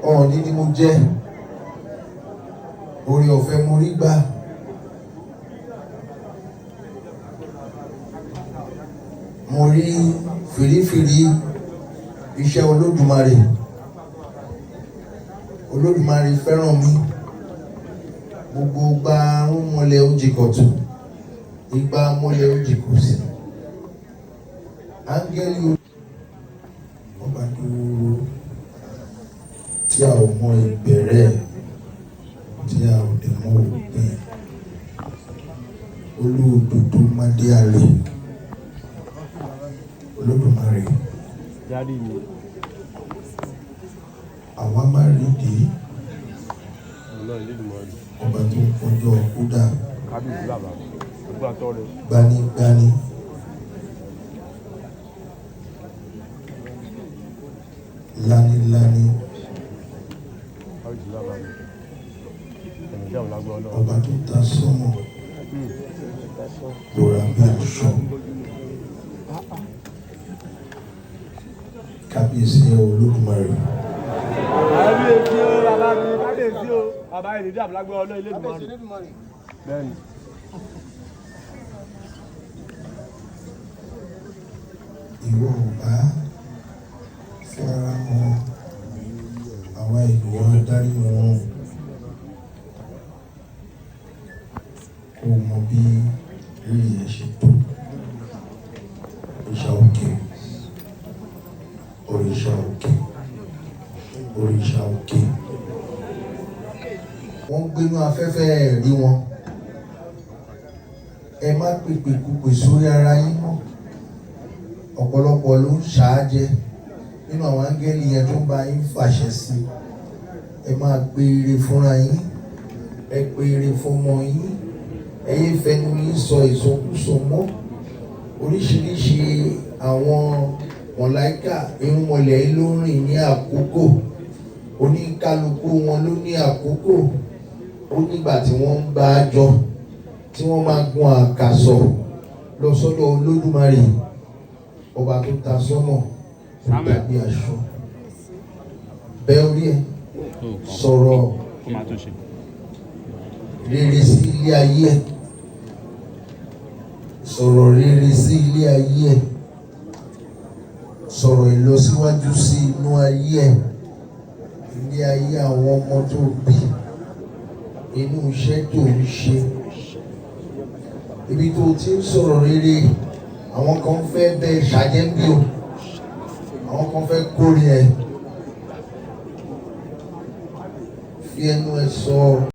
Ọ̀ọ̀ni ni mo jẹ́, oore ọ̀fẹ́ mo rí gbà. Mo rí fìrífìrí iṣẹ́ Olódùmarè. Olódùmarè fẹ́ràn mi. Gbogbo gba rúnmọlẹ̀ ó jì kọ̀tún, igba mọ́lẹ̀ ó jì kòsì. Áńgẹ́lì ọba dúró tí a ò mọ ìbẹ̀rẹ̀, tí a ò dẹ̀ mọ òpin. Olódodo Mádé Àrè, Olódùmarè, Daddy mi. Àwa má rí dé. Ọlọ́run Elédùmarè. Ọba tó ń kọjọ́ kúdà. Kábíyèsí bàbá. Gbogbo àtọ́ rẹ̀. Gbanigbani. Lánilání. Kábíyèsí bàbá mi. Ẹ̀mí dáhùn lágbó Ọlọ́run. Ọba tó ta sọ́mọ̀ lóra bí aṣọ. Kábíyèsí ẹ, Olódùmarè. Kábíyèsí o bàbá mi, kábíyèsí o. Bàbá, ẹ̀mí dáhùn lágbó Ọlọ́run Elédùmarè. Bẹ́ẹ̀ni. Ìwọ ò bá fara hàn àwa ènìyàn adarí wọn, kó mọ bí rírì ẹ ṣe tó. Òrìṣà òkè, òrìṣà òkè, òrìṣà òkè. Wọ́n ń gbénú afẹ́fẹ́ rí wọn. Ẹ má pèpè kúpè sórí ara yín mọ́. Ọ̀pọ̀lọpọ̀ ló ń ṣáájẹ nínú àwọn áńgẹ́lì yẹn tó ń bá yín fàṣẹ sí. Ẹ máa pe ire fúnra yín, ẹ pe ire fọmọ yín, ẹ yé fẹnu yín sọ ìsọkúsọ mọ́. Oríṣiríṣi àwọn mọ̀láìkà irúnmọlẹ̀ yìí ló ń rìn ní àkókò. Oníkálukú wọn ló ní àkókò. Ó nígbà tí wọ́n ń bá a jọ, tí wọ́n máa gun àkàsọ̀ lọ sọ́dọ̀ Olódùmarè, ọba tó ta sọ́mọ̀ tó dàbí aṣọ. Bẹ́ẹ̀ orí ẹ sọ̀rọ̀ Kó máa tún ṣe. rere sí ilé ayé ẹ, sọ̀rọ̀ rere sí ilé ayé ẹ, sọ̀rọ̀ ìlọsíwájú sí inú ayé ẹ, ilé ayé àwọn ọmọ tó bí, inú iṣẹ́ tó ń ṣe. Ibi tó ti ń sọ̀rọ̀ rere, àwọn kan fẹ́ bẹ́ẹ̀ ṣàjẹ́ bí o, àwọn kan fẹ́ kórè ẹ. Fi ẹnu ẹ sọ.